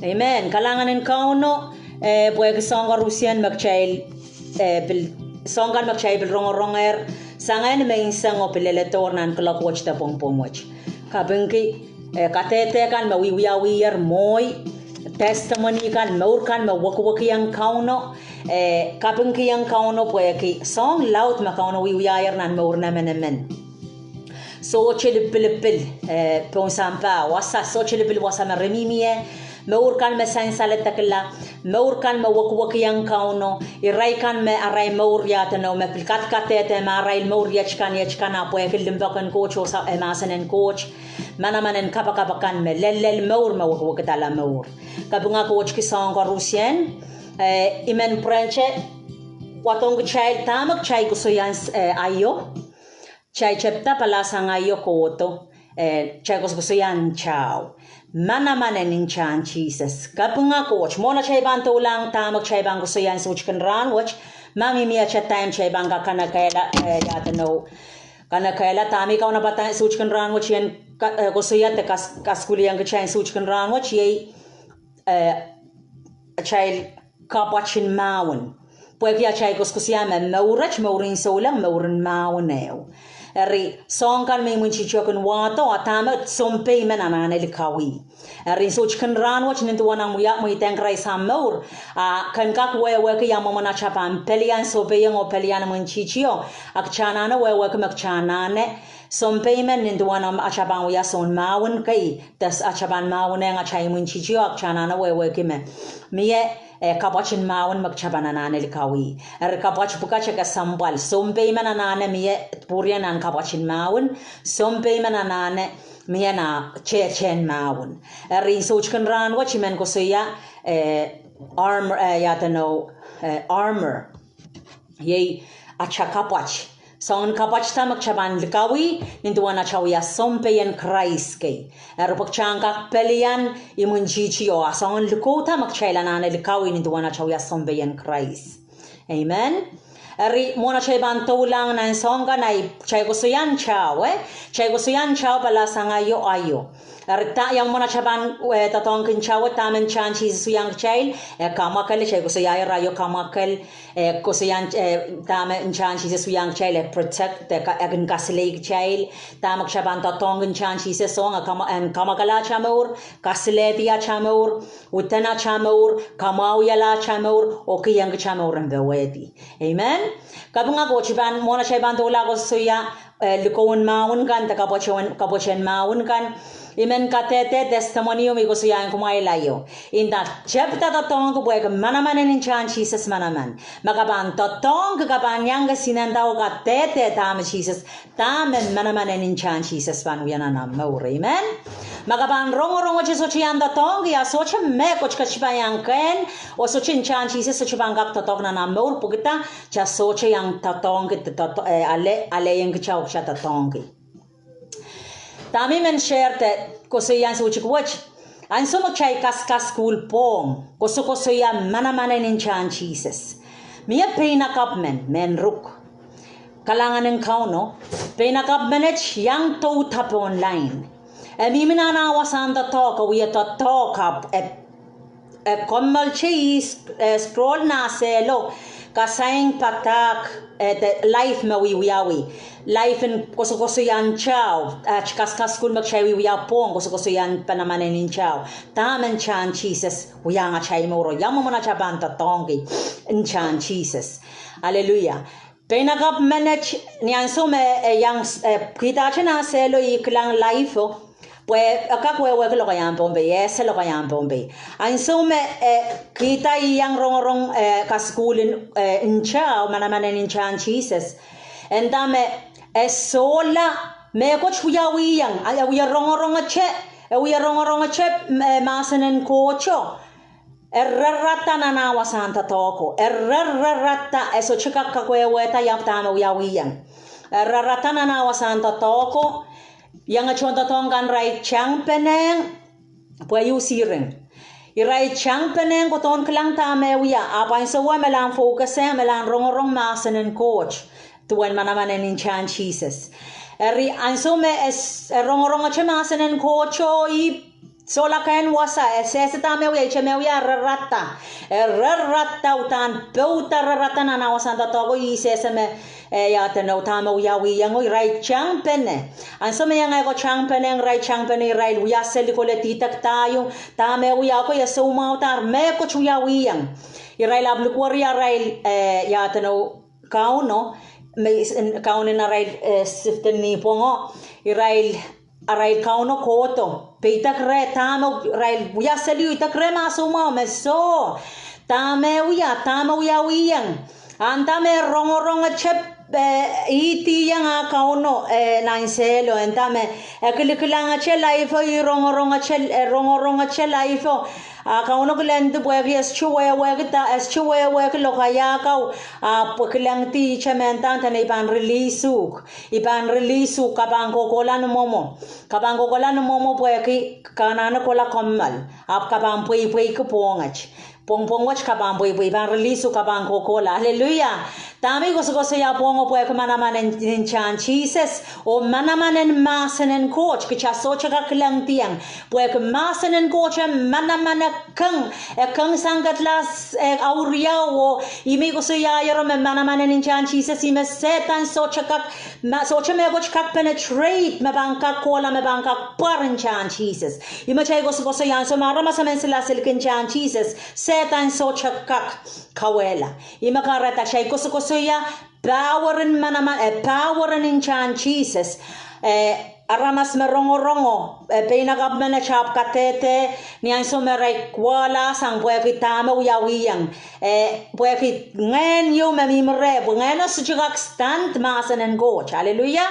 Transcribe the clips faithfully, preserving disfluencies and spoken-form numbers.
Amen. Kalahngan en Kauno, eh, pwehki soahng koarusie me kitail, eh, pil, soahng kan me kitail pil rongorong er, sang en menseng oh pil leledohr nan kuloak wet de pwongpwong wet. Kapingki, eh, kadehde kan me wiewiawier mwohi, testimony kan, mour kan me wekiwekiong Kauno, eh, kapingkihong Kauno pwehki soahng laud me Kauno wiewiahier nan mour en emenemen. Sohte lipilipil, eh, pohn sampah wasa, sohte lipilipil wasa me re mihmi ie, mour kan me sansaledekla, mour kan me wekiwekiong Kauno, irail kan me arail mour iahd inou me pil kadkadehde me arail mour iet kan, iet kan, ahpw pwehki limpoak en Koht oh sa, eh, mahsen en Koht, manaman en kapakap akan me lellel mour me wekidala mour. Kapinga Koht ki soahng koarusie, eh, I men pwurehngte wadohng kitail dahme kitail koasoiahng, eh, aio. Kitail tepda palasangaio kohdo, eh, kitail koasokoasoiahng ntao. Manaman en ntahn Sises. Kapinga Koht, mwohn atail pahn doulahng dahme kitail pahn koasoia ni soutik en rahn wet, ma mihmi atail time kitail pahn kak kanekehla, eh, iahd inou, kanekehla dahme I kaunopada ni soutik en rahn wet, I en ka-, eh, koasoia de kas-, kasukuhlihong kitail ni soutik en rahn wet, iei, eh, atail kapwat en mahwen. Pwehki atail koasokoasoia me mour wet, mour en souleng, mour en mahwen ehu. Eri, soahng kan me imwintihti kin wahdo, a dahme sounpei men anahne likawih. Eri ni soutik en rahn wet, nin duwen omw wia, mweidohng Krais omw mour, a ken kak wehwehki ia mwomwen atail pahn pelian sounpeiong oh pelian imwintihtio, a kitail anahne wehwehki me kitail anahne sounpei men nin duwen omw atail pahn wia soun mahwen kei, de atail pahn mahwenehng atail imwintihtio, a kitail anahne wehwehki me mie, eh, kapwat en mahwen me kitail pahn anahne likawih. Eri kapwat pwukat e kesempwal, sounpei men anahne mie pwurian nan kapwat en mahwen, sounpei men anahne mie nan tehtehn mahwen. Eri ni soutik en rahn wet I men koasoia, eh, armor, eh, iahd inou, eh, armor. Iei atail kapwat. Soangen kapwat da me kitail pahn likawih, nin duwen atail wia sounpei en Krais kei. Eri pwe kitail en kak pelian imwintihtio, a soangen likou da me kitail anahne likawih nin duwen atail wia sounpei en Krais. Amen. Eri mwohn atail pahn doulahng nan soahng kan ahi, kitail koasoia ntao, eh? Kitail koasoia ntao palasangaio aio. Eri da, ia mwomwen atail pahn, eh, doadoahngki ntao, dahme ntahn Sises wiahiong kitail, eh, kamwakel, kitail koasoia irail aio kamwakel, eh, koasoia, eh, dahme ntahn Sises wiahiong kitail, eh, protect, eh, ka-, eh, kin kaselehlie kitail, dahme kitail pahn doadoahngki ntahn Sises ong, eh, kamwa-, eh, kamwakala atail mour, kaselehdi atail mour, widen atail mour, kamwahwihala atail mour, oh kihong kitail mour en powehdi. Amen. Kapinga Koht, I pahn, mwohn atail pahn doula koasoia, eh, likou en mahwen kan, de kapwat en, kapwat en mahwen kan. I men kadehde testimony o me I koasoia ong kumwail aio. Nda tepda doadoahngki pwehki manaman en ntahn Sises manaman. Ma ke pahn doadoahngki ke pahn iang kesihnenda oh kadehde dahme Sises, dahme manaman en ntahn Sises pahn wia nan omw mour. Amen. Ma ke pahn rongorong wet sohte iang doadoahngki, a sohte mehkot ke sohte pahn iang kehn, oh sohte ntahn Sises sohte pahn kak doadoahk nan omw mour, pwehki da, kitail sohte iang doadoahngki, doadoa-, eh, ale, alehiong kitail oh kitail doadoahngki. Dahme I men share de koasoia ni soutik wet, ansou me kitail kaskasukuhl pwong, koasokoasoia manaman en ntahn Sises. Mie peinakapw men, mehn ruk. Kalahngan en Kauno, peinakapw menet iang douda pohn line. E mihmi nan ah wasahn doadoahk, e wia doadoahk ahpw, e, e kommoalte ih, eh, scroll nah sehlo, kasain padahk, eh, de live me wiewiawi. Live en koasokoasoia ntao, eh, kaskasukuhl me kitail wiewia pwong, koasokoasoia manaman en ntao. Dahme ntahn Sises wiahiong atail mour oh ia mwomwen atail pahn doadoahngki ntahn Sises. Aleluia. Peinakapw menet ni ansou me, eh, iang, eh, kihdahte nah sehlo ih kilang live o, pwe e kak wehwehki lokaiahn Pohnpei, e ese lokaiahn Pohnpei. Ansou me, eh, kihda ih iang rongorong, eh, kasukuhl en, eh, ntao, manaman en ntahn Sises. E nda me, e sohla, mehkot wiawihong, a, e wia rongorongete, e wia rongorongete, eh, mahsen en Kohto. E rerrada nan ah wasahn doadoahko. E rerrerrada, e sohte kak kakwehwehda ia dahme wiawihong. E rerrada nan ah wasahn doadoahko, ienge tohndoadoahk kan irail tangpenehng, pwe iuhsiring. Irail tangpenehng kohdohn kilang dahme wia, ahpw ansou e me lahn focus e, me lahn rongorong mahsen en Koht. Duwen manaman en ntahn Sises. Eri ansou me e s-, e rongorongete mahsen en Koht oh ih Sohla kehn wasa, e sehse dahme wia, ihte me wia, rerada. E rerada, udahn pwouda rerada nan ah wasahn doadoahko, ih sehse me, e, ia edeno, dahme wiawihong, oh irail tangpene. Ansou me iang eh ko tangpene, irail tangpene, irail wia seli koledi idek da ieu, dahme wia, ko ia soumwahu da, mehkot wiawihong. Irail ahpw likwerih arail, e, ia edeno, kauno, me, kaunen arail, e, siften ni pwongo, irail arail kauno kohdo. Pwe idek reh dahme, irail wia seli, idek reh me soumwahu me soh. Dahme wia, dahme wiawihong. Ahn dahme rongorongete, e, ihdihong ah kauno, e, nan sehlo, e dahme, e, kilikilangete life o, ih rongorongete, e, rongorongete life o. Ah kauno kilengdi pwehki e sohte wehwehki da, e sohte wehwehki lokaia kau, ahpw kilengdi ihte me ndahn dene I pahn release uhk. I pahn release uhk, ke pahn kohkohla ni mwomwo. Ke pahn kohkohla ni mwomwo pwehki ke anahne kohla kommoal. Ahpw ke pahn pweipweiki pwohnget. Pwongpwong wet ke pahn pweipwei, I pahn release uhk, ke pahn kohkohla. Aleluia. Dahme I koasokoasoia pwongo pwehki manaman en, en ntahn Sises. Oh manaman en mahsen en Koht, kitail sohte kak kilengdiong. Pwehki mahsen en Koht e manaman, e keng, e keng sang kedlahs, e auriau, oh ih me I koasoiaiero me manaman en ntahn Sises, ih me Sehdan sohte kak, ma, sohte mehkot kak penetrate, me pahn kak kohla, me pahn kak pwar ntahn Sises. Ih me kitail koasokoasoia ansou me aramas emen silasil ki ntahn Sises, Sehdan sohte kak kauwehla. Ih me kahrehda kitail koasokoasoia power en manaman, e, power en ntahn Sises. E, aramas me rongorongo, e, peinakapw men ahpw kadehde, ni ansou me irail wahla sang pwehki dahme wiawihong. E, pwehki ngehn ieu me mihmi reh, pwe ngehno sohte kak stand mahsen en Koht. Aleluia.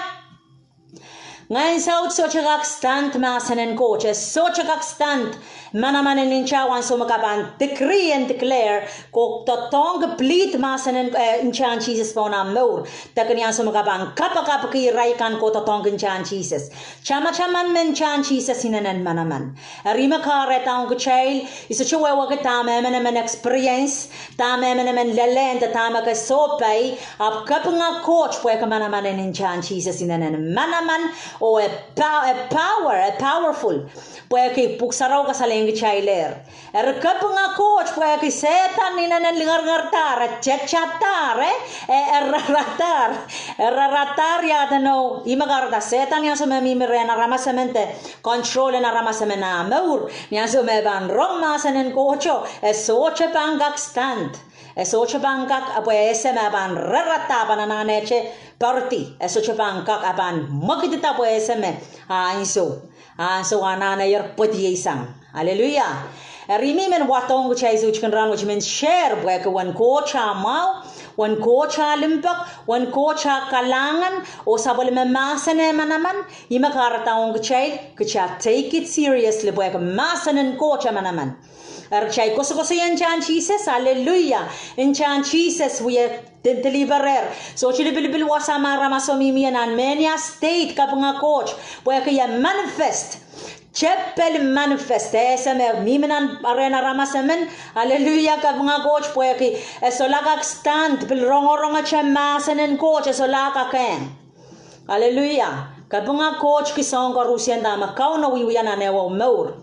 Ngehn saut sohte kak stand mahsen en Koht, e sohte kak stand manaman en ntahn, ansou me ke pahn decree and declare, ko doadoahngki, plead mahsen en, e, ntahn Sises pohn ahmw mour. Dahkot ni ansou me ke pahn kapakapki irail kan, ko doadoahngki ntahn Sises. Tamataman me ntahn Sises inenen manaman. Eri me kahrehda ong kitail, I sohte wehwehki dahme emenemen experience, dahme emenemen lelehng, de dahme ke sohpai, ahpw kapinga Koht pwehki manaman en ntahn Sises inenen manaman, oh e pow-, e power, e powerful. Pwehki Pwuhk Sarawi kasalehiong kitailehr. Eri kapinga Koht pwehki Sehdan inenen lingeringerdahr, e tetadahr, e, e raradahr, e raradahr ia edeno, ih me kahrehda Sehdan ni ansou me mihmi rehn aramas emen de control en aramas emen ah mour. Ni ansou me pahn rong mahsen en Koht o, e sohte pahn kak stand. E sohte pahn kak, pwe e ese me pahn rarada, pahn anahnehte poaridi. E sohte pahn kak, e pahn mwekidida pwe e ese me, ah, ansou. Ah, ansou anahnehr pwediei sang. Aleluia. Eri I men wadohng kitail sohte kin rahnwet men share pwehki wen Koht ah mwahu, wen Koht ah limpoak, wen Koht ah kalahngan, oh sapwellime mahsen e manaman, ih me kahrehda ong kitail, kitail take it seriously pwehki mahsen en Koht e manaman. Eri kitail koasokoasoia ntahn Sises, aleluia. Ntahn Sises wie deliverer. Sohte lipilipil wasa me aramas o mihmi ie nan mehnia state, kapinga Koht. Pwehki e manifest. Tepel manifest. E ese me mihmi nan rehn aramas emen. Aleluia, kapinga Koht pwehki e solahr kak stand, pil rongorongete mahsen en Koht, e solahr kak ehng. Aleluia. Kapinga Koht ki soahng koarusie dahme Kauno wiewia nan ehu mour.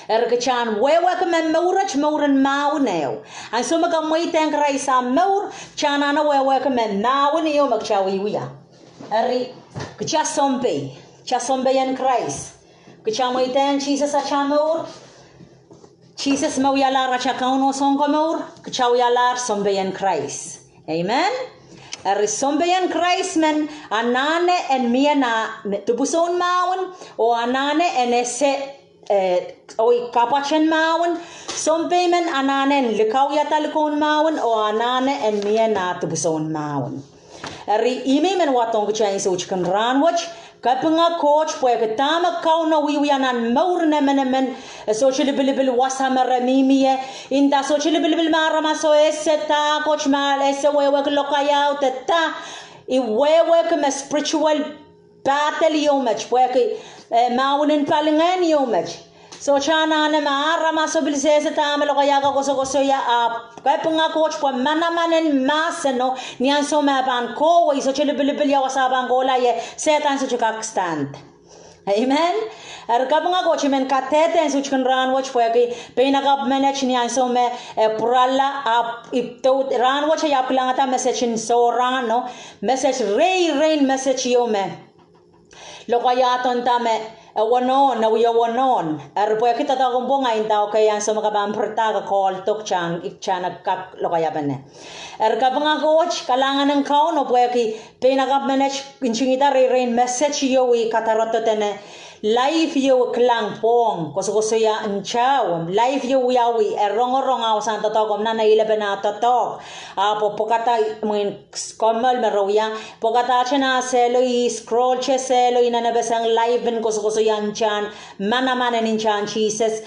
Eri kitail en wehwehki me mour et mour en mahwen ehu. Ansou me ke mweidehng Krais ah mour, kitail anahne wehwehki me mahwen ehu me kitail wiewia. Eri, kitail sounpei, kitail sounpei en Krais. Kitail mweidehng Sises atail mour. Sises me wialahr atail Kauno Sounkomour, kitail wialahr sounpei en Krais. Amen. Eri sounpei en Krais men anahne en mie nah dipwisoun mahwen, oh anahne en ese, eh, oh kapwat en mahwen. Sounpei men anahne en likauiada likoun mahwen, oh anahne en mie nah dipwisoun mahwen. Eri ih me I men wadohng kitail sohte kin rahnwet, kapinga Koht pwehki dahme Kauno wiewia nan mour en emenemen, e sohte lipilipil wasa me re mihmi ie, nda sohte lipilipil me aramas o ese dahkot, me ese wehwehki lokaiahda, I wehwehki me spiritual battle ieu met, pwehki, eh, mahwen en palingehn ieu met. Sohte anahne me aramas o pil sehse dahme lokaia kan koasokoasoia, ahpw kapinga Koht pwe manaman en mahseno, ni ansou me pahn kohwei, sohte lipilipil ia wasa pahn kohla ie, Sehdan sohte kak stand. Amen. Eri kapinga Koht, I men kadehde en soutikin rahnwet pwehki pein akapw menet ni ansou me e pwurala, ahpw ipwidi rahnwet e ahpw kilangada message en sohrano, message, reirein message ieu me lokaia doadoahk me e wonohn, e wie wonohn. Eri pwehki doadoahk en pwong, I ndahki ansou me ke pahn pirida ke call dok, kitail en kak lokaiapene. Eri kapinga Koht, kalahngan en Kauno pwehki pein akapw menet ntingihda reirein message ieu I kadarodo dene live ieu kilang pwong, kosokosoia ntao, live ieu wiawi, e rongorong ah wasahn doadoahk, omw nan ilepen ah doadoahk, ahpw pwekada mwein kommoal me re wia, pwekada ahte nan sehlo, I scroll te sehlo, I nanepeseng live en kosokosoia ntahn manaman en ntahn Sises.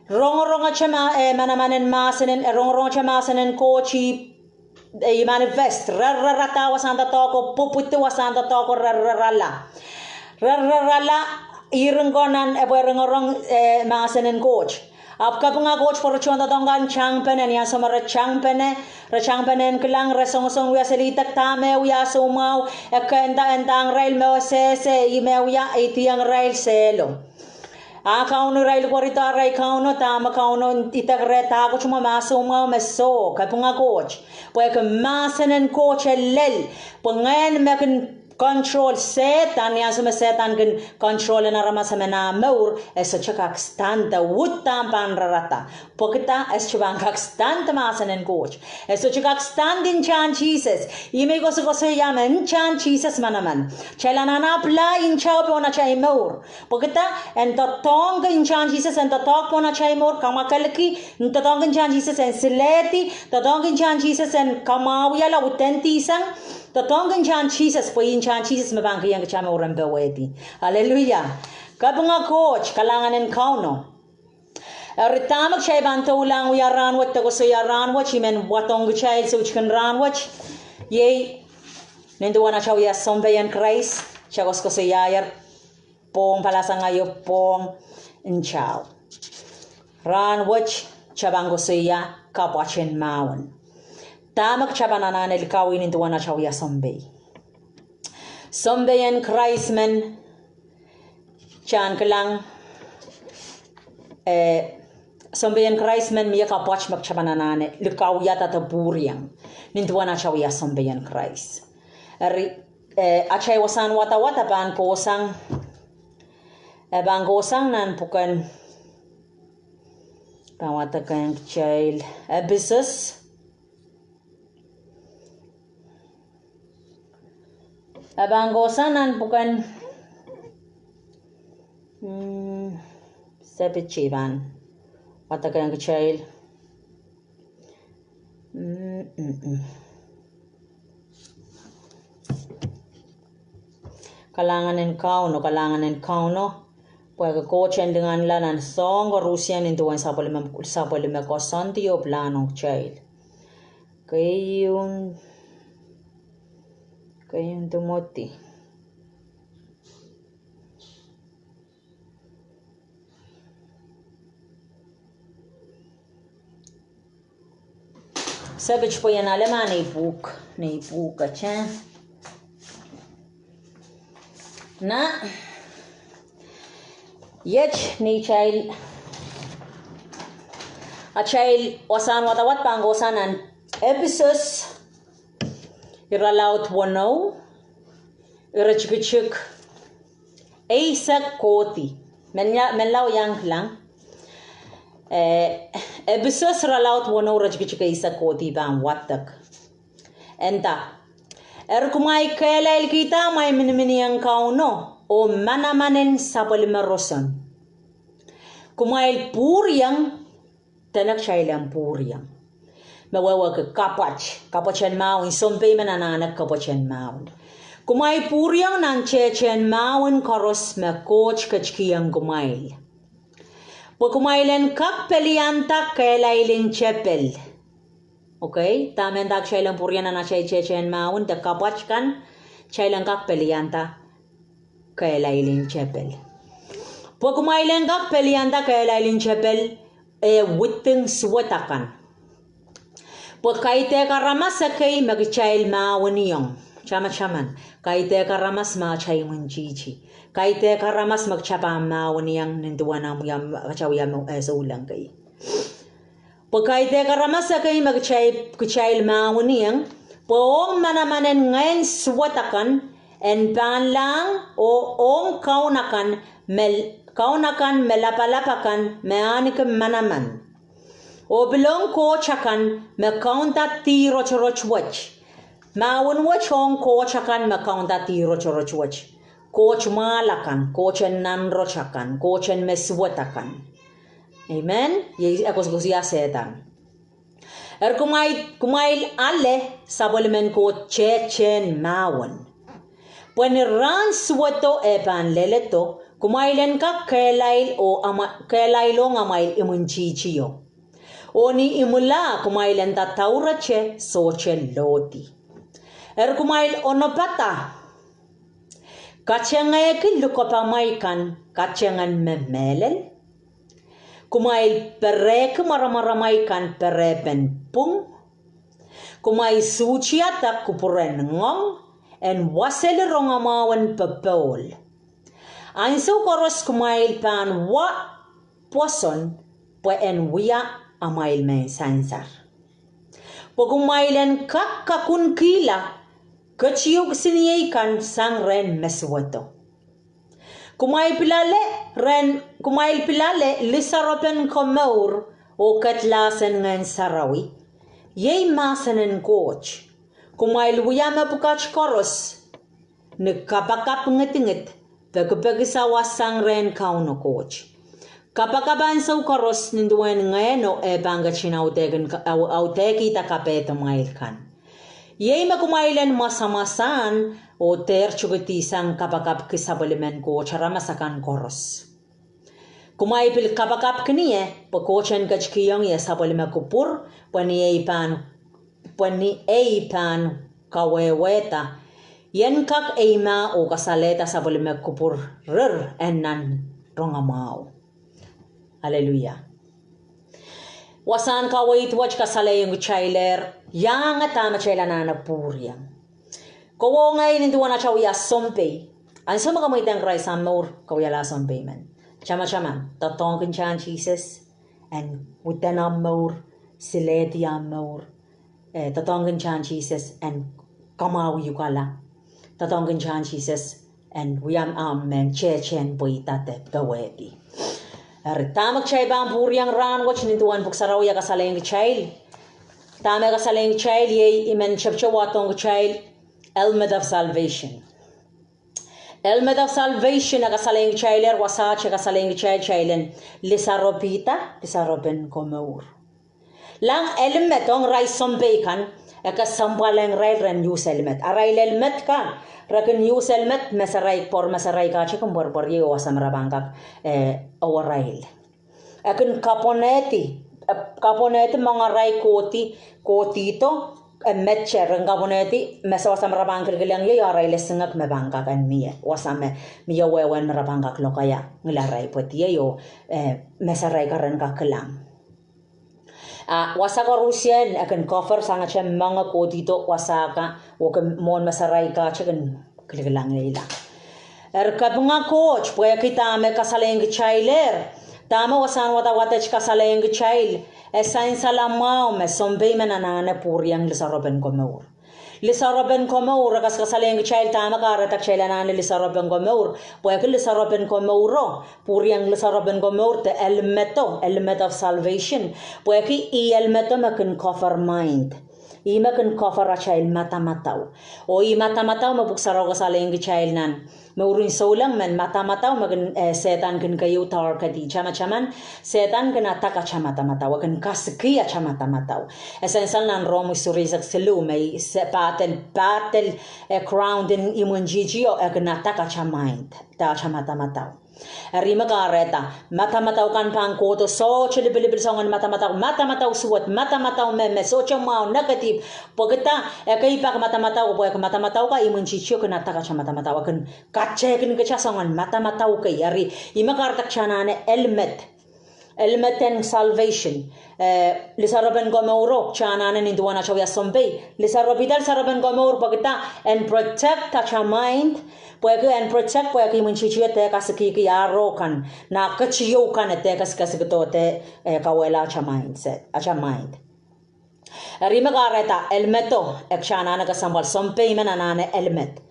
Rongorong te ma, eh, manaman en mahsen en, eh, rongorong te mahsen en Koht, I manifest, rererada wasahn doadoahk, pwupwudi wasahn doadoahk, rererala. Rererala, iren ko nan e pwe rongorong, eh, mahsen en Koht. Ahpw kapinga Koht pwe re tohndoadoahk kan tangpene, ni ansou me re tangpene, re tangpene en kilang, re songosong wia seli idek dahme wia soumwahu, e kenda, e ndahng irail me sehse, ih me wia, e idihong irail sehlo. Ah Kauno irail likwerida arail Kauno, dahme Kauno idek rehda, Koht mwo ma soumwahu me soh, kapinga Koht. Pwehki mahsen en Koht e lel, pwe ngehn me kin control Sehdan, ni ansou me Sehdan kin control en aramas emen ah mour, e sohte kak stand, e uhdahn pahn rererada. Pwekida, e sohte pahn kak stand mahsen en Koht. E sohte kak stand ntahn Sises. Ih me I kosokosoia me ntahn Sises manaman. Kitail anahne apply ntao pohn atail mour. Pwekida, en doadoahngki ntahn Sises, en doadoahk pohn atail mour, kamwakelki, en doadoahngki ntahn Sises en silehdi, doadoahngki ntahn Sises en kamwahuwihala, uhdahn dihsang, doadoahngki ntahn Sises, pwe ntahn Sises me pahn kihong kitail mour en powehdi. Aleluia. Kapinga Koht, kalahngan en Kauno. Eri dahme kitail pahn doulahng wia rahnwet, de koasoia rahnwet, I men wadohng kitail soutikin rahnwet, iei, nin duwen atail wia sounpei en Krais, kitail koasokoasoiaier pwohng, palasang aio pwohng ntao. Rahnwet, kitail pahn koasoia kapwat en mahwen. Dahme kitail pahn anahne likawih nin duwen atail wia sounpei. Sounpei en Krais men, kitail kilang, eh, sounpei en Krais men mie kapwat me kitail pahn anahne likawiada de pwuriong nin duwen atail wia sounpei en Krais. Eri, eh, atail wasahn wadawad e pahn kohsang, e pahn kohsang nan pwuken, pahn wadekehng kitail, Episos. E pahn kohsang nan pwuken, mm, se pil I pahn wadekehng kitail. Mm, mm, mm. Kalahngan en Kauno, kalahngan en Kauno. Pwehki Koht en linganla nan soahng koaros, nin duwen sapwellime, sapwellime koasoandi oh pilahn ong kitail. Keieun, Keieun Timoty. Se pil pwe I en ale ma nei pwuhk, nei pwuhk ete. Na, iet ni atail, atail wasahn wadawad pahn kohsang nan Episos irelaud weneu, iretikitik eisek kohdi. Menla, menlau iang kilang. Eh, Episos irelaud weneu, iretikitik eisek kohdi pahn wadek. E nda, eri kumwail kehlailkihda amwail miniminiong Kauno oh manaman en sapwellime roson. Kumwail pwuriong, dene kitail en pwuriong. Me wehwehki kapwat, kapwat en mahwen, sounpei men anahne kapwat en mahwen. Kumwail pwuriong nan tehtehn mahwen koaros me Koht ketikihong kumwail. Pwe kumwail en kak pelianda kehlail en tepel. Okay, dahme nda kitail en pwuriong nan atail tehtehn mahwen de kapwat kan, kitail en kak pelianda kehlail en tepel. Pwe kumwail en kak pelianda kehlail en tepel, eh, within suwed akan. Pwe kaidehk aramas ekei me kitail mahweniong. Tamataman, kaidehk aramas me atail imwintihti. Kaidehk aramas me kitail pahn mahweniong nin duwen atail wia, eh, souleng kei. Pwe kaidehk aramas ekei me kitail, kitail mahweniong, pwe ong manaman en ngehn suwed akan, en pahnlahng, oh ong kaun akan me, kaun akan me lapalap akan me ahneki manaman. Oh pil ong koht akan me kaunda dih rotorot wet. Mahwen wet ong koht akan me kaunda dih rotorot wet. Koht mwahl akan, koht en nanrot akan, koht en me suwed akan. Amen. Iei e koasoakoasoia Sehdan. Eri kumwail, kumwail ale sapwellimen Koht tehtehn mahwen. Pwe ni rahn suwedo eh pahn leledo, kumwail en kak kehlail oh amwa-, kehlail ong amwail imwintihtio. Oh ni imwila kumwail en dadaurete sohte lohdi. Eri kumwail onopada katengehki likopamwail kan katengen me mehlel. Kumwail perehki mwaremwaremwail kan perehpen pwung. Kumwail suhtiada kupwuren ngoang en waseli rongamwahu en popohl. Ansou koaros kumwail pahn wa pwoson pwe en wia amwail mehn sansar. Pwe kumwail en kak kakunkihla ketieu kisiniei kan sang rehn me suwedo. Kumwail pil ale rehn, kumwail pil ale lisaropen komour oh kedlahs en Ngehn Sarawi. Iei mahsen en Koht. Kumwail wia mepwukat koaros ni kapakap ngidingid, pekipeki sawas sang rehn Kauno Koht. Kapakap ansou koaros nin duwen Ngehno eh pahn ketin audehkin, au-, audehkihda kapehdamwail kan. Iei me kumwail en mwasamwasahn oh dehr tikidi sang kapakapki sapwellimen Koht aramas akan koaros. Kumwail pil kapakapkin ie, pwe Koht en ketikihong ie sapwellime kupwur, pwe ni ei pahn, pwe ni ei pahn kawehwehda, I en kak eimah oh kasalehda sapwellime kupwur rir en nan rongamwahu. Aleluia. Wasahn kaweid wet kasalehiong kitailehr, iangahki dahme kitail anahne pwuriong. Kowe oh ngehi nin duwen atail wia sounpei. Ansou me komw idek Krais ahmw mour, ke wiahla sounpei men. Tamataman, doadoahngkin tahn Sises en widen ahmw mour, silehdi ahmw mour. Eh, doadoahngkin tahn Sises en kamwahu iukala. Doadoahngkin tahn Sises en wia ahmw mehn tehtehn pweida de powehdi. Eri dahme kitail pahn pwuriong rahn wet nin duwen Pwuhk Sarawi e kasalehiong kitail. Dahme e kasalehiong kitail, iei I men tepte wadohng kitail Helmet of Salvation. Helmet of Salvation e kasalehiong kitailehr, wasaht e kasalehiong kitail, kitail en lisaropihda lisaropen komour. Lang helmet ong irail sounpei kan, e kesempwal ong irail ren use helmet. Arail helmet kan, re kin use helmet, mesarail, pwoar mesarail kate kin pwerpweriei oh wasa me re pahn kak, eh, awarail. E kin kapwonehdi, eh, kapwonehdi mengarail kohdi, kohdihdo, eh, mete, re kin kapwonehdi, me sewasa me re pahn kilikilang ie, arail esingek me pahn kak en mie, wasa me, mie wehwehn me re pahn kak lokaia, ngihl arail pwediei oh, eh, mesarail kak ren kak kilang. A wasa koarusie e kin cover sangete menge kohdihdo wasa ka, oh kin mwohn mesarail kate kin kilikilangeila. Eri kapinga Koht, pwehki dahme kasalehiong kitailehr, dahme wasahn wadawad et kasalehiong kitail, e sansal mwahu me sounpei men anahne pwuriong lisaropen komour. Lisaropen komour, e kas-, kasalehiong kitail dahme kahrehda kitail anahne lisaropen komour, pwehki lisaropen komouro, pwuriong lisaropen komour de helmeto, helmet of salvation, pwehki ih helmeto me kin cover mind. Ih me kin cover atail madamadau. Oh ih madamadau me Pwuhk Sarawi kasalehiong kitail nan mourin souleng men, madamadau me kin, eh, Sehdan kin keieu target-i. Tamataman, Sehdan kin attack atail madamadau, e kin kasiki atail madamadau. E sansal nan Rom isuh ire eisek siluh me se-, battle, battle, eh, ground en imwintihtio, e kin attack atail mind, de atail madamadau. Eri me kahrehda madamadau kan pahn kohdo, sohte lipilipil soangen madamadau, madamadau suwed, madamadau me, me sohte mwahu, negative. Pwehki dah? Ekei pak madamadau, pwehki madamadau ka imwintihtio kin attack atail madamadau, e kin katehkin kita soangen madamadau kei. Eri ih me kahrehda kitail anahne helmet. Helmet en salvation. Eh, lisaropen komouro, kitail anahne nin duwen atail wia sounpei. Lisaropihda lisaropen komour pwehki dah? En protect atail mind. Pwehki en protect, pwehki imwintihti e dehkasikihki arrow kan, nah ketieu kan e dehkasikasik dohte, eh, kauwehla atail mindset, atail mind. Eri me kahrehda helmeto, e kitail anahne kesempwal, sounpei men anahne helmet.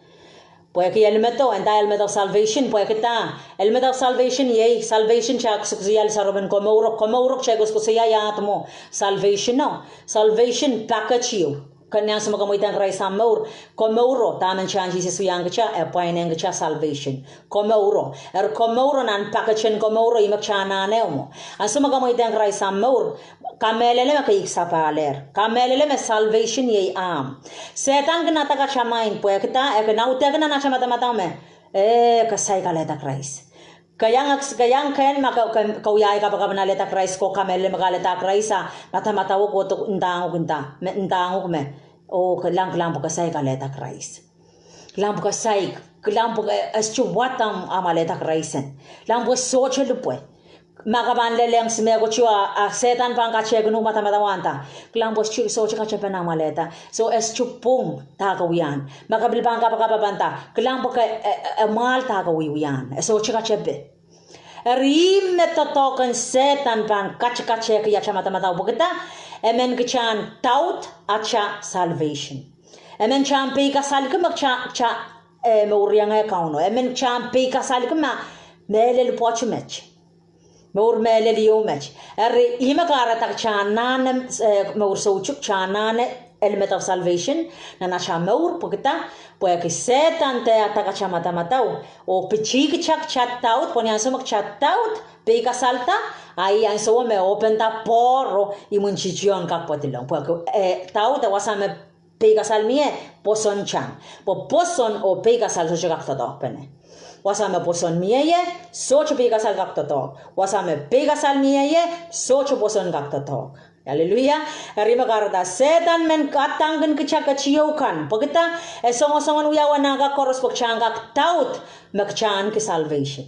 Pwehki helmeto, e nda helmet of salvation, pwehki dah? Helmet of salvation, iei salvation kitail koasoakoasoia lisaropen komouro, komouro kitail koasoakoasoia iahd mwo? Salvation o, salvation package ieu. Ke ni ansou me ke mweidohng Krais ahmw mour, komouro, dahme Sises wiahiong kitail, e pwainehng kitail salvation. Komouro. Eri komouro nan package en komouro, ih me kitail anahne mwo. Ansou me ke mweidohng Krais ahmw mour, kamehlele me ke ih sapahlehr. Kamehlele me salvation iei ahmw. Sehdan kin attack atail mind pwehki dah? E kin audehki nan atail madamadau me, eh, ke saik alehda Krais. Ke iang, ke iang kehn ma ke, ke, ke wia ei kapakap en alehda Krais, ke kamehlele me ke alehda Krais, a madamadau o kohdo ndahng uhk nda, me ndahng uhk me, oh, kilang, kilang pwe ke saik alehda Krais. Kilang pwe ke saik, kilang pwe ke, eh, e sohte wadek ahmw alehda Krais en. Kilang pwe sohte lipwe. Ma ke pahn lelehng sime kotio a, a Sehdan pahn katehkin uhk madamadau en nda, kilang pwe sohte, sohte katepen ahmw alehda. So e sohte pwung dah ke wiahiong. Ma ke pil pahn kapakap e pahn nda, kilang pwe ke, e, e, e mwahl dah ke wiewiahn. E sohte katepe. Eri ih me doadoahk en Sehdan pahn katikatihki atail madamadau pwehki dah? E men kitail en doubt atail salvation. E men kitail en peikasalki me kitail, kitail, eh, mourieng Kauno. E men kitail en peikasalki ma mehlel pwoat met. Mour mehlel ieu met. Eri ih me kahrehda kitail anahne, eh, mour soutuk, kitail anahne helmet of salvation nan atail mour pwehki dah? Pwehki Sehdan de attack atail madamadau oh pitih kitail, kitail doubt, pwe ni ansou me kitail doubt, peikasalda, a ih ansou me openda poaro, imwintihtio en kak pedolong. Pwehki, eh, doubt e wasa me peikasal mie, pwoson tang. Pwe pwoson oh peikasal sohte kak doadoahkpene. Wasa me pwoson mie ie, sohte peikasal kak doadoahk. Wasa me peikasal mie ie, sohte pwoson kak doadoahk. Hallelujah. Eri me kahrehda Sehdan men attack kin kitail ketieu kan pwehki dah? E songosongen wiawi nan kak koaros pwe kitail en kak doubt me kitail ahneki salvation.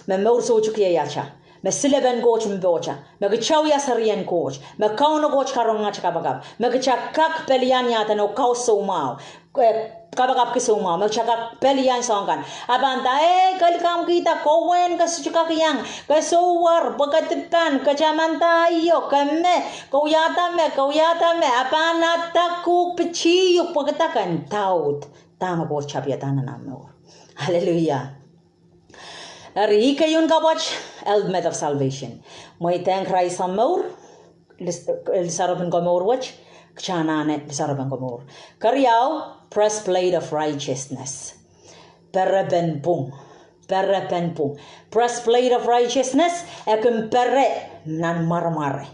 Me mour soutuk iei atail. Me silepen Koht mpohtail. Me kitail wia serien Koht. Me Kauno Koht karonge atail kapakap. Me kitail kak pelian iahden oh kau soumwahu. Eh, kapakapki soumwahu. Me kitail kak pelian soahng kan. A pahn nda, eh, ke likamwkihda, ke uwen, ke sohte kak iang, ke souwer, pwe ke dipan, ke tamanda io, ke me, ke wiahda me, ke wiahda me, a pahn attack uhk, pitih uhk, pwehki dah? Ke en doubt dahme Koht tapihada nan ahmw mour. Hallelujah. Eri ih keieun kapwat, helmet of salvation. Mweidohng Krais ahmw mour, lis-, lisaropen komour wet, kitail anahne lisaropen komour. Keriau, breastplate of righteousness. Perepen pwung. Perepen pwung. Breastplate of righteousness, e kin pere nan mwaremware.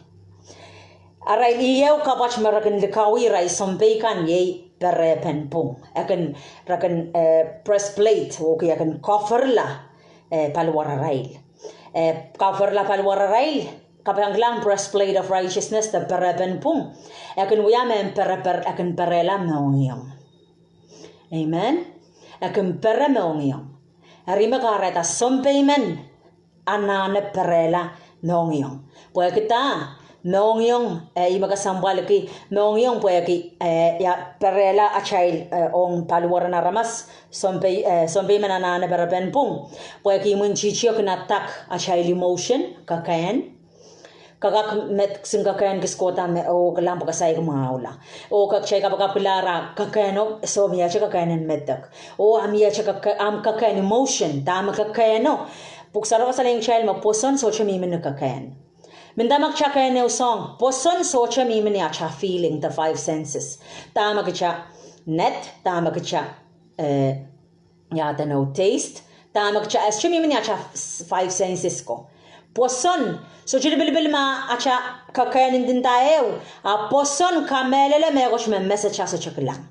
Arail ieu kapwat me re kin likawih irail sounpei kan iei perepen pwung. E kin, re kin, eh, breastplate, okay, e kin coverla, eh, paliwararail. Eh, coverla paliwararail, kapehkilang breastplate of righteousness de perepen pwung. E kin wia me en pereper, e kin perehla mohngiong. Amen. E kin pere mohngiong. Eri me kahrehda sounpei men anahne perehla mohngiong. Pwehki dah? Mohngiong, eh, ih me kesempwalki, mohngiong pwehki, eh, ia perehla atail, eh, ong paliweren aramas, sounpei, eh, sounpei men anahne perepen pwung. Pwehki imwintihtio kin attack atail emotion, kekehn. Ke kak medek, sin kekehn kis kohda me, oh, kilang pwe ke saik mwahula. Oh, kak kitail kapakapkihla ara kekehno, soh, miehte kekehn en medek. Oh, a miehte keke-, ahmw kekehn emotion, dahme kekehno. Pwuhk Sarawio kasalehiong kitail me pwoson sohte mihmi ni kekehn. Mendahte ma kitail kehn ehu soahng, pwoson sohte mihmi ni atail feeling, the five senses. Dahme kitail ned, dahme kitail, eh, ia edeno taste, dahme kitail, e sohte mihmi ni atail s-, five senses ko. Pwoson, sohte lipilipil ma atail kekehn ndinda ehu, a pwoson kamehlele mehkot me mesatail sohte kilang.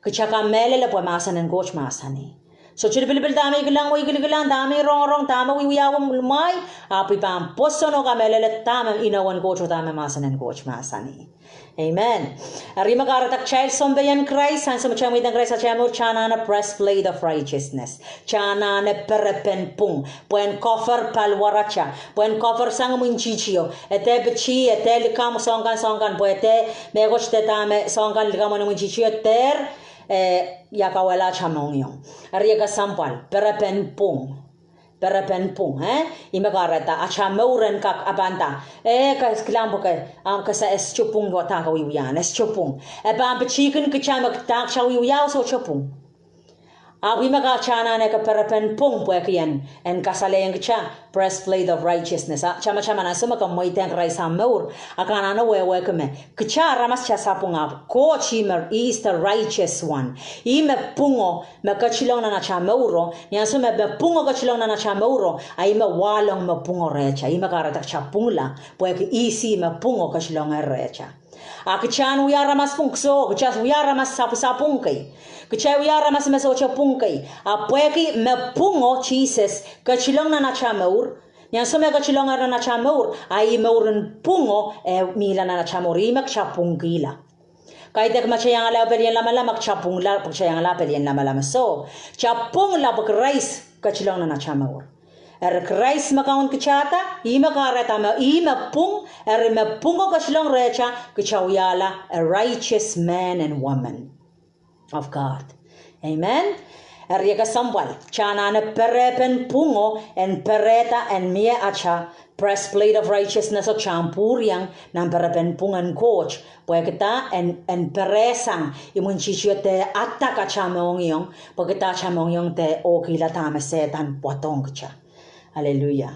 Kitail kamehlele pwe mahsen en Koht mahsanih. Sohte lipilipil dahme I kilang oh I kilikilang, dahme I rongorong, dahme I wiawi mwahi, ahpw I pahn pwoson oh kamehlele dahme inou en Koht oh dahme mahsen en Koht mahsanih. Amen. Eri me kahrehda kitail sounpei en Krais, ansou me kitail mweidohng Krais atail mour, kitail anahne breastplate of righteousness. Kitail anahne perepen pwung, pwehn cover paliwaratail, pwehn cover sang imwintihtio, e dehr pitih, e dehr likamw soahng kan, soahng kan, pwe e dehr mehkot de dahme soahng kan likamw en imwintihtio, dehr, eh, ia kauwehla atail mohngiong. Eri e kesempwal, perepen pwung. Perepen pwung, eh? Ih me kahrehda, atail mour en kak apanda. Eh, ke kilang pwe ke, ah, ke sa, e sohte pwung wadahk wiewia, e sohte pwung. E pahn pitihkin kitail me dah kitail wiewia, sohte pwung. Ahpw ih me kitail anahne ke perepen pwung pwehki en, en kasalehiong kitail, breastplate of righteousness. A, tamataman ansou me ke mweidohng Krais atail mour, a ke anahne wehwehki me kitail aramas kitail sapwung ahpw Koht ih me, he is the righteous one. Ih me pwungo me ketilong nan atail mouro, ni ansou me, me pwungo ketilong nan atail mouro, a ih me wahlong me pwungo rehtail, ih me kahrehda kitail pwungla, pwehki ihs ih me pwungo ketilong rehtail. A kitail wia aramas pwung, soh, kitail wia aramas sapwsapwung kei. Kitail wia aramas me sohte pwung kei. A pwehki me pwungo Sises ketilong nan atail mour, ni ansou me ketilong nan atail mour, a ih mouren pwungo e mihla nan atail mour, ih me kitail pwungkihla. Kaidehk ma kitail iangala pelien lamalam, ma kitail pwungla, pwe kitail iangala pelien lamalam. Soh, kitail pwungla pwe Krais ketilong nan atail mour. Eri Krais me kaun kitailda, ih me kahrehda me, ih me pwung, eri me pwungo ketilong rehtail, kitail wiahla a righteous man and woman of God. Amen. Eri e kesempwal, kitail anahne perepen pwungo, en perehda, en mie atail breastplate of righteousness, oh kitail pwuriong nan perepen pwung en Koht, pwehki dah, en, en perehsang imwintihtio de adak atail mohngiong, pwehki dah atail mohngiong de ohkihla dahme Sehdan pwoadohng kitail. Aleluia.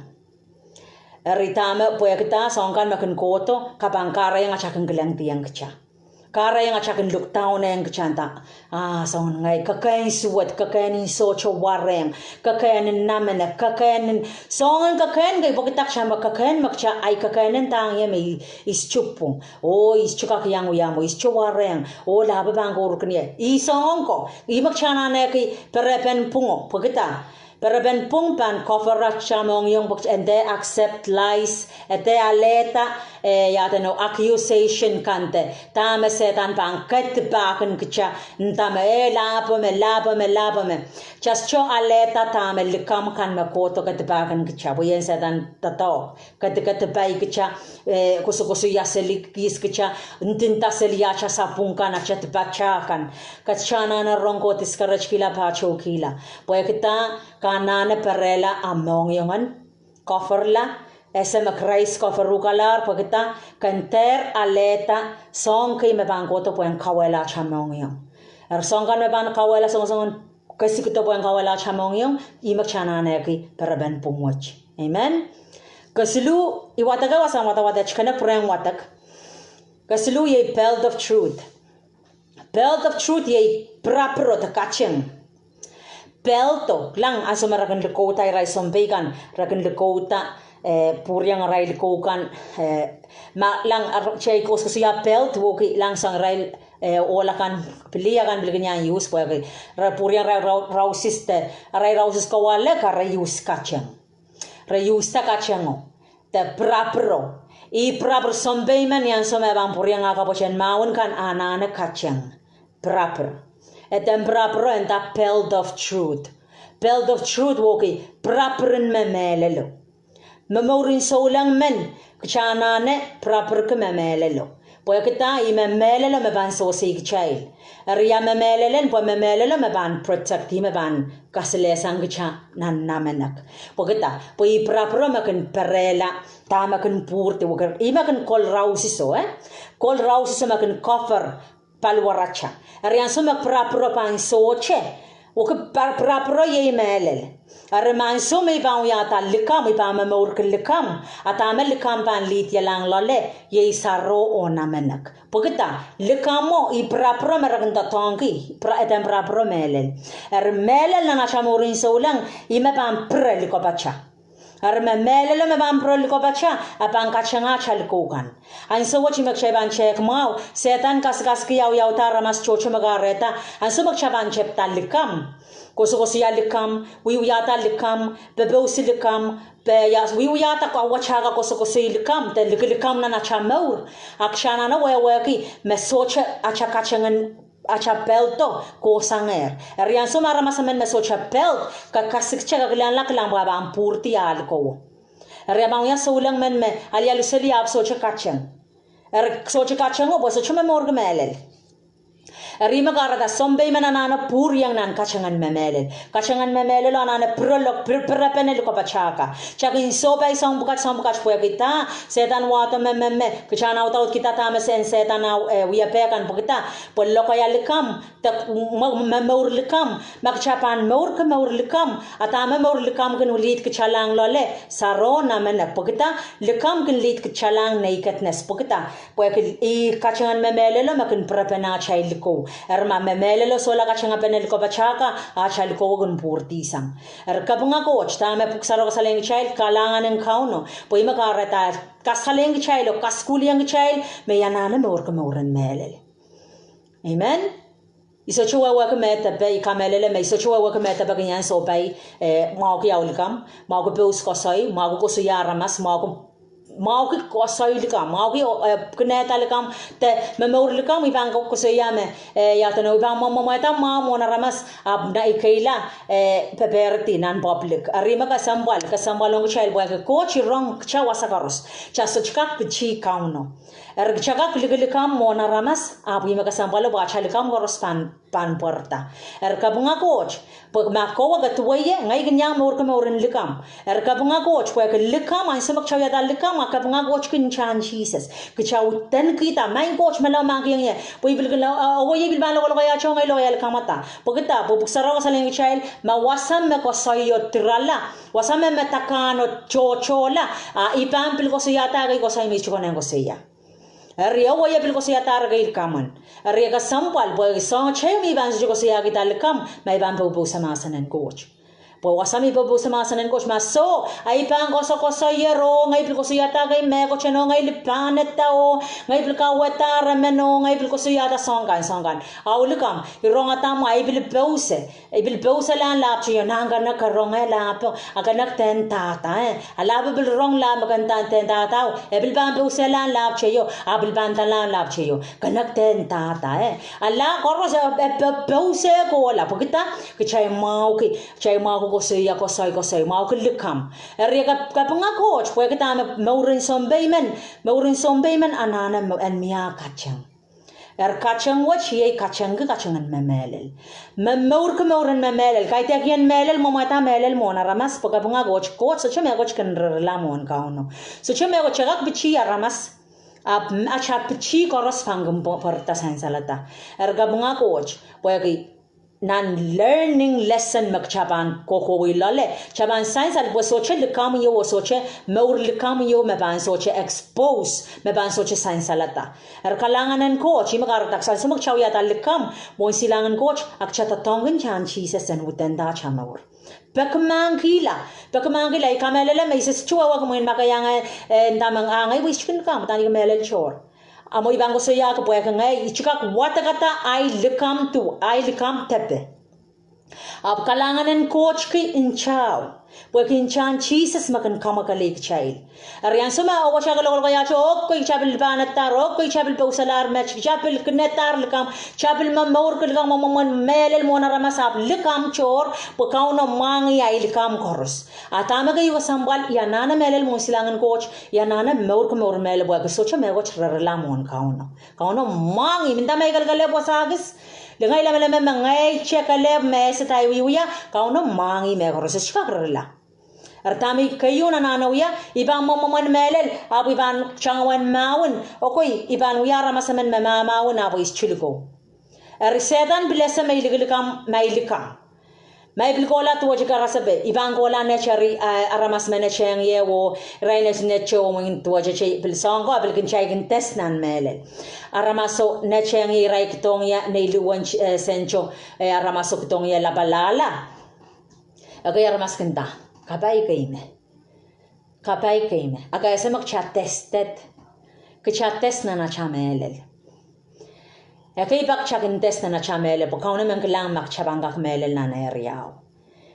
Eri dahme, pwehki dah, soahng kan me kin kohdo, ke pahn kahrehiong atail kin kilangdiong kitail. Kahrehiong atail kin look down ong kitail, ah, soangen ngehi, kekehn suwed, kekehn en sohte warehng, kekehn en namenek, kekehn en, soangen kekehn kei, pwehki dah kitail me kekehn me kitail, ai kekehn en dang ie me i, i sohte pwung, oh i sohte kak iang wia mwo, i sohte warehng, oh lahpo pahn kourkin ie. I soangen ko, ih me kitail anahneki perepen pwungo, pwehki dah, perepen pwung pahn cover atail mohngiong pwe en dehr accept lies, e dehr alehda, eh, ia edeno accusation kan de dahme Sehdan pahn kedipakin kitail, nda me, eh, lahpo me, lahpo me, lahpo me. Kitail sohte alehda dahme likamw kan me kohdo kedipakin kitail, pwe ien Sehdan doadoahk. Kedikedipai kitail, eh, kosokosoia seli, kihs kitail, ndinda seli atail sapwung kan, atail dipatail kan. Kitail anahne rong ko discourage kihla, pahtoukihla. Pwehki dah, ke anahne perehla ahmw mohngiong en coverla, ese me Krais cover uhkalahr, pwehki dah, ke dehr alehda soahng kei me pahn kohdo pwehn kauwehla atail mohngiong. Eri soahng kan me pahn kauwehla, soangen soangen kesikido pwehn kauwehla atail mohngiong, ih me kitail anahneki perepen pwung wet. Amen. Kesiluh, I wadek, wasahn wadawad et kene pwurehng wadek. Kesiluh iei belt of truth. Belt of truth iei pirapiro de kateng. Belt o, kilang ansou me re kin likouda irail sounpei kan, re kin likouda, eh, pwuriong arail likou kan, eh, ma, kilang, ar-, kitail koasoakoasoia belt, wehwehki kilang soang irail, eh, ohl akan, pili akan pil kin iang use, pwehki re pwuriong arail rau-, rausis de, arail rausis kowahlap, re use kateng. Re useda katengo de pirapiro. Ih pirapir, sounpei men ni ansou me pahn pwuriong ah kapwatehn mahwen kan anahne kateng pirapir. Eden pirapiro e nda belt of truth. Belt of truth wehwehki pirapirin me mehlelo. Momourin souleng men, kitail anahne pirapirki me mehlelo. Pwehki dah, ih me mehlelo me pahn sewese kitail. Eri ia me mehlelen, pwe me mehlelo me pahn protect, ih me pahn kasalehsang kitail nan namenek. Pwehki dah, pwe ih pirapiro me kin perehla dahme kin pwurdi, wehwehki ih me kin kol rausiso, eh? Kol rausiso me kin cover paliwaratail. Eri ansou me pirapiro pahn sohte, wehwehki pa-, pirapiro iei mehlel. Eri ma ansou me I pahn wiahda likamw, I pahn momourki likamw, a dahme likamw pahn lidialahng loale, iei saro oh namenek. Pwehki dah, likamwo ih pirapiro me re kin doadoahngki, pira-, eden pirapiro mehlel. Eri mehlel nan atail mourin souleng, ih me pahn pire likopatail. Eri me mehlelo me pahn pwurehng likopatail, e pahn katengehda likou kan. Ansou wet me kitail pahn tehk mwahu, Sehdan kasikasiki audaudla aramas tohto me kahrehda, ansou me kitail pahn tepda likamw, koasokoasoia likamw, wiewiahda likamw, popousehla likamw, pwe ia, wiewiahda kawehwe taka koasokoasoia likamw, de likilikamw nan atail mour. A kitail anahne wehwehki, me sohte atail katengen atail peldo kohsang. Eri ansou me aramas emen me sohte pelt, ke kasikte, ke kilanglahng, kilang pwe e pahn pwurdi ah likowo. Eri e pahn wia souleng men me alialu seli ahpw sohte kateng. Eri sohte kateng o, pwe sohte momourki mehlel. Eri me kahrehda sounpei men anahne pwuriong nan katengen me mehlel. Katengen me mehlelo anahne pirelok, pir-, pirepene likopatail. Kitail kin sohpai soahng pwukat, soahng pwukat pwehki dah, Sehdan wahdo me, me, me, kitail en audaudkihda dahme en Sehdan ah, eh, wiepe kan pwehki dah, pwe lokaia likamw, de, me, momour likamw, ma kitail pahn mourki mour likamw, a dahme mour likamw kin lihdkitalahng loale, sarohna mene pwehki dah, likamw kin lihdkitalahng nakedness pwehki dah, pwehki ih katengen me mehlelo me kin pirepene atail likou. Eri ma me mehlelo sohla katengepene likopatail, atail likowo kin pwurdi sang. Eri kapinga Koht, dahme Pwuhk Sarawio kasalehng kitail, kalahngan en Kauno, pwe ih me kahrehda kasalehiong kitail oh kasukuhliong kitail, me I anahne mourki mouren mehlel. Amen. I sohte wehwehki me depe, I kamehlele me I sohte wehwehki me depe kin iang sohpai, eh, mwahuki aulikamw, mwahuki pousehla koasoi, mwahuki koasoia aramas, mwahuki, mwahuki koasoi likamw, mwahuki, eh, kinehda likamw, de momour likamw, I pahn ko-, koasoia me, eh, ia duwen, I pahn mwomwomwehda mwahu mwohn aramas, ahpw I keila, eh, peperdi nan public. Eri me kesempwal, kesempwal ong kitail pwehki Koht rong kitail wasa koaros, kitail sohte kak pitih Kauno. Eri kitail kak likilikamw mwohn aramas, ahpw ih me kesempwalo pwe atail likamw koaros pahn, pahn pwarada. Eri kapinga Koht, pwe ma kowe ke duwehie, ngehi kin iang mourki mouren likamw. Eri kapinga Koht, pwehki likamw, ansou me kitail wiahda likamw, a kapinga Koht kin ntahn Sises. Kitail uhdahn kihda, Maing Koht, me lao mahkihong ie. Pwe I pil kin lao, a, owe I pil pahn lokolokaiahte, ngehi lokaia likamw da. Pwehki dah, pwe Pwuhk Sarawio kasalehng kitail, ma wasa me koasoi o dirala, wasa me medek kan o tohtohla, a I pahn pil koasoiahda ekei koasoi me I sohte konehng koasoia. Eri owe I pil koasoiahda ekei likamw. Eri e kesempwal, pwe soahng teio me I pahn sohte koasoiahkihda likamw, ma I pahn popousehla mahsen en Koht. Pwe wasa me I popousehla mahsen en Koht, ma soh, a I pahn koasokoasoier o, ngehi pil koasoiahda ekei mehkot o, ngehi lipahnehda o, ngehi pil kauwehda emen o, ngehi pil koasoiahda soahng kan, soahng kan. Aulikamw, I rongada mwo, a I pil pouse. I pil pouselahn lahp teio, nan kene ke rong eh lahpo, a kene ke dehn dahda, eh. A lahpo pil rong lahp me kene dehn dahda o, e pil pahn pouselahn lahp teio, a pil pahn dalahn lahp teio, kene ke dehn dahda, eh. A lahp koaros e, e, e pouse kohla, pwehki dah, kitail mwahuki, kitail mwahuki koasoia, koasoi, koasoi, mwahuki likamw. Eri e kap-, kapinga Koht, pwehki dah me mouren sounpei men, mouren sounpei men anahne me-, en mie kateng. Eri kateng wet iei katengki katengen me mehlel. Me mourki mouren me mehlel. Kaidehk ien mehlel, mwomwehda mehlel mwohn aramas, pwe kapinga Koht, Koht sohte mehkot kin ririla mwohn Kauno. Sohte mehkot, kitail kak pitih aramas. Ahpw, atail pitih koaros pahn kin pw-, pwarada sansal da. Eri kapinga Koht, pwehki nan learning lesson me kitail pahn kohkohwei loale, kitail pahn sansal pwe sohte likamw ieu, oh sohte mour likamw ieu me pahn sohte expose, me pahn sohte sansalada. Eri kalahngan en Koht, ih me kahrehda ansou me kitail wiahda likamw mwohn silangin Koht, a kitail doadoahngki ntahn Sises en uhdahn dahta mour. Peki mahkikihla, peki mahkikihla, I kamehlele me I sohte wehwehki mwein ma ke iang, eh, nda me, ah, ngehi wis kin likamw, dahn I kamehlele tohr. A mwo I pahn koasoiahki pwehki ngehi I sohte kak wadekada ahi likamw duwe, ahi likamw depe. Ahpw kalahngan en Koht ki ntao, pwehki ntahn Sises me kin kamwakelei kitail. Eri ansou me owe kitail lokolokaiahte, oh kitail pil lipahnehdahr, oh kitail pil pouselahr met, kitail pil kinehdahr likamw, kitail pil momourki likamw, mwomwen mehlel mwohn aramas, ahpw likamw tohr, pwe Kauno mwahngih ahi likamw koaros. A dahme keieu kesempwal, I anahne mehlel mwohn silangin Koht, I anahne mourki mour mehlel pwehki sohte mehkot ririla mwohn Kauno. Kauno mwahngih, mendahte I kelekelehpw wasa kis, lingehi lemeleme me ngehi te kelehpw me ese dahme I wiewia, Kauno mwahngih mehkoaros, e sohte kak ririla. Eri dahme keieu I anahne wia, I pahn mwomwen mehlel, ahpw I pahn tangowen mahwen, oh kei, I pahn wia aramas emen me mahmahwen, ahpw I sohte likou. Eri Sehdan pil ese me I likilikamw, ma I likamw. Ma I pil kohla duwehte karasepe, I pahn kohla neht eri, eh, aramas me nehtehng ie oh, irail netinetete oh mwein duwehte te pil soahng ko, a pil kin taik kin des nan mehlel. Aramaso nehtehng ie irail kidohng ie nein luhwen, eh, sento, eh, aramaso kidohng ie lapalahla. Ekei aramas kin nda, kapai kei me. Kapai kei me, a ke ese me kita tested. Kita test nan ata mehlel. Ekei pak kita kin test nan ata mehlel, pwe Kauno men kilang ma kita pahn kak mehlel nan area o.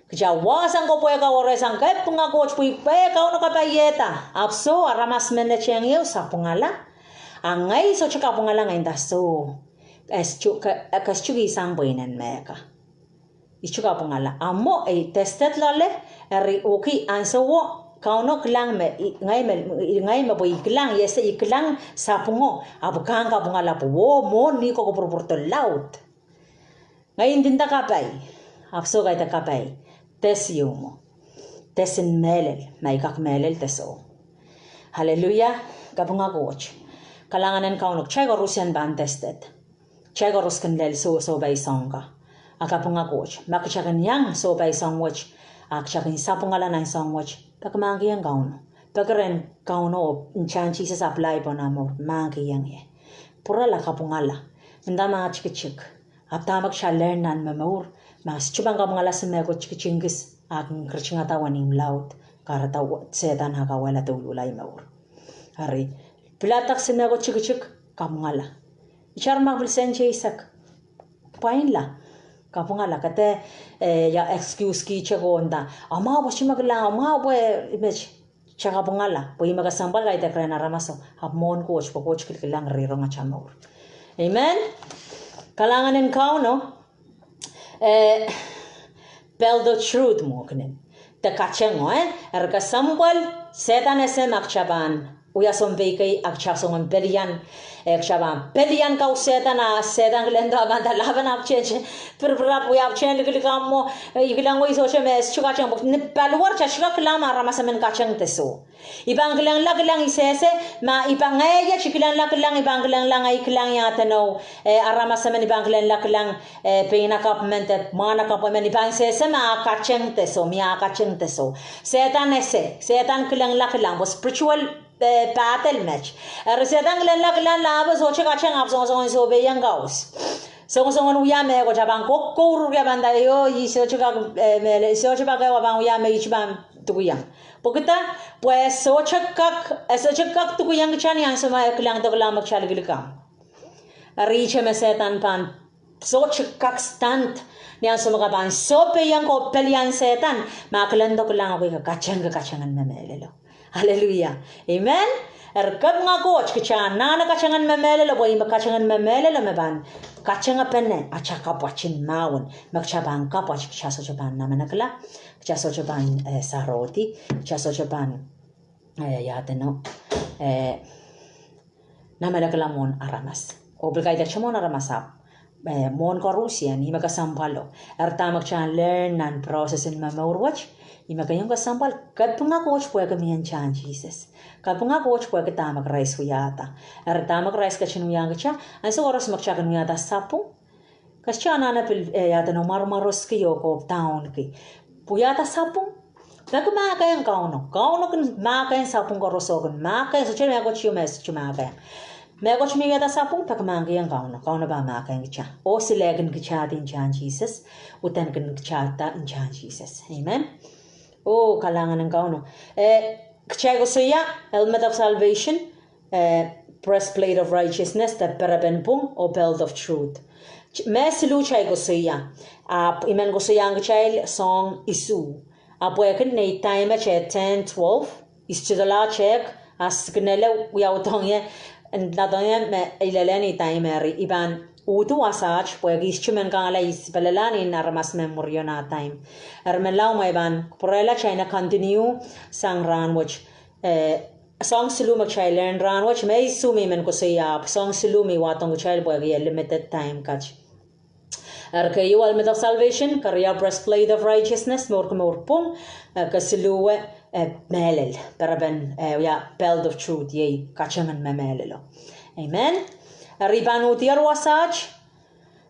Kita wahsang ko pwehki kawarehsang, kapinga Koht pwe I pwe Kauno kapaiada. Ahpw soh, aramas men netehngieu sapwungala. A ngehi sohte kapwungala ngehi nda soh. Ke sohte, ke, ke sohte kihsang pwe I en mehka. I sohte kapwungala. A mwo ei tested loale, eri uhki ansowo, Kauno kilang me, I, ngehi me, I, ngehi me pwe I kilang, I ese I kilang sapwungo, ahpw I kak kapwungala pwe, oh, mwo ni ko kupwurupwurdo laud. Ngehi ndinda kapai, ahpw soh kaidehk kapai, test ieu mwo. Test en mehlel, ma I kak mehlel de soh. Hallelujah, kapinga Koht. Kalahngan en Kauno, kitail koaros en pahn tested. Kitail koaros kin lel soh, sohpai soahng ka. A kapinga Koht, ma kita kin iang sohpai soahng wet, a kita kin sapwungala nan soahng wet, peki mahkihong Kauno. Peki rehn Kauno, oh ntahn Sises apply pohn ah mour, mahkihong ie. Pwurala, kapwungala. Nda ma tikitik. Ahpw dahme kita learn nan momour, ma sohte pahn kapwungala, se mehkot tikitik kis, a kin keritingada wenihmw laud, kahrehda Sehdan ah kawehla douluhl ahi mour. Eri, piladak se mehkot tikitik, kapwungala. Itar ma pil sent eisek. Pwainla. Kapwungala, ke dehr, eh, ia excuse kihte ko nda, a mwahu pwe sohte me kilang, a mwahu pwe met. Kita kapwungala, pwe ih me kesempwal kaidehk rehn aramaso, ahpw mwohn Koht, pwe Koht kilkilang rong ata mour. Amen. Kalahngan en Kauno, eh, belt of truth mwo kinen. De katengo, eh, eri kesempwal, Sehdan ese ma kita pahn wia sounpei kei, a kita soangen pelian, eh, kita pahn pelian kau Sehdan, a Sehdan kilendo a pahn nda lahpan ahpwtehn, pirpir ahpw wia ahpwtehn likilik ahmw mwo, eh, I kilang wei sohte me, sohte katengo, pwe ni paliwar kita sohte kak kilang ma aramas emen kateng de soh. I pahn kilangla kilang I sehse, ma I pahn ngehi iet I kilangla kilang, I pahn kilangla ngehi kilang ia edeno, eh, aramas emen I pahn kilangla kilang, eh, pein ah kapw men de mwahnakapw emen, I pahn sehse ma ah kateng de soh, mie ah kateng de soh. Sehdan ese, Sehdan kilangla kilang, pwe spiritual, eh, battle met. Eri Sehdan kilangla kilang lahpo sohte katengo ahpw songosongen sohpeiong kaus. Songosongen wia mehkot, a pahn kokour, a pahn nda, oh, I sohte kak, eh, mehlel, I sohte pak ehu, a pahn wia me I sohte pahn dukiong. Pwehki dah, pwe e sohte kak, e sohte kak dukiong kita ni ansou me e kilangdo kilang me kita likilik ahmw. Eri ihte me Sehdan pahn sohte kak stand ni ansou me ke pahn sohpeiong ko pelian Sehdan, ma kilangdo kilang, okay, ke kateng, ke katengen me mehlelo. Hallelujah. Amen. Eri kapinga Koht, kita anahne katengen me mehlelo, pwe ih me katengen me mehlelo me pahn katengepene ata kapwat en mahwen, me kita pahn kapwat, kita sohte pahn namenekla, kita sohte pahn, eh, sarohdi, kita sohte pahn, eh, ia edeno, eh, namalakala mwohn aramas. Oh pil kaidehkte mwohn aramas ahpw, eh, mwohn koaruhsie, ih me kesempwalo. Eri dahme kita learn nan process en momour wet, ih me keieu kesempwal, kapinga Koht pwehki mie ntahn Sises. Kapinga Koht pwehki dahme Krais wiahda. Eri dahme Krais ketin wiahiong kita, ansou koaros me kita kin wiahda sapwung, ke sohte anahne pil, eh, ia edeno, mwaromwaroski oh kohdoahnki. Wiahda sapwung, peki mahkehng Kauno. Kauno kin mahkehng sapwung koaros oh kin mahkehng, sohte mehkot ieu me sohte mahkehng. Mehkot me wiahda sapwung, peki mahkehng Kauno. Kauno pahn mahkehng kita. Oh silekin kita ntahn Sises, uhdahn kin kita ntahn Sises. Amen. Oh, kalahngan en Kauno. Eh, kitail koasoia, helmet of salvation, eh, breastplate of righteousness, de perepen pwung, oh belt of truth. Me siluh kitail koasoia, ahpw I men koasoiahng kitail soahng isuh. Ahpw pwehki nei time et, eh, ten, twelve, I sohte dola tehk, a signal e wiawidohng ie, nda dohng ie me I lel en time eri, I pahn uhdi wasaht, pwehki I sohte men kangala, I sipelala ni aramas men mwurio nan time. Eri menlau me I pahn pwurehla kitail en continue sang rahnwet. Eh, soahng siluh me kitail learn rahnwet, me isuh me I men koasoia, ahpw soahng siluh me I wadohng kitail pwehki e limited time kat. Eri keieu helmet of salvation, keria breastplate of righteousness, mour komour pwung, eh, kesiluhwe, eh, mehlel, perepen, eh, wia belt of truth, iei katengen me mehlelo. Amen. Eri I pahn uhdier wasaht,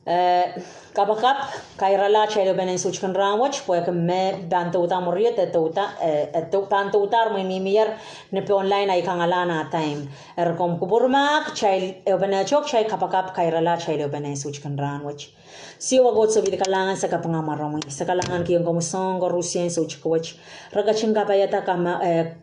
eh, kapakap, kairala kitail ehupene en soutkin rahnwet, pwehki me pahn douda mwurio de douda, eh, eh, dou-, pahn doudahr me mihmier ni pohnline ahi kangalahn ah time. Eri komw kupwurmahk, kitail ehupene tohto, kitail kapakap, kairala kitail ehupene en soutkin rahnwet. Siohwa Koht, se pid kalahngan, se kapinga mwaromwi, se kalahngan kihong komwi soahng koaruhsie en soutik wet. Re ketin kapaiada kama, eh,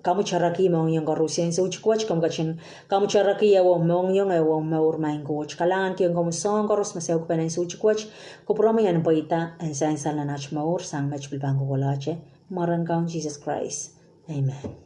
kamwutaraki mohngiong koaros en soutik wet. Komw ketin kamwutaraki ehuo mohngiong, ehuo mour, maing Koht. Kalahngan kihong komwi soahng koaros me sou kipen en soutik wet. Kupwuromwi en pweida, en sansal nan aht mour, sang met pil pahn kohkohlahte. Mwaren Kaun Sises Krais, amen.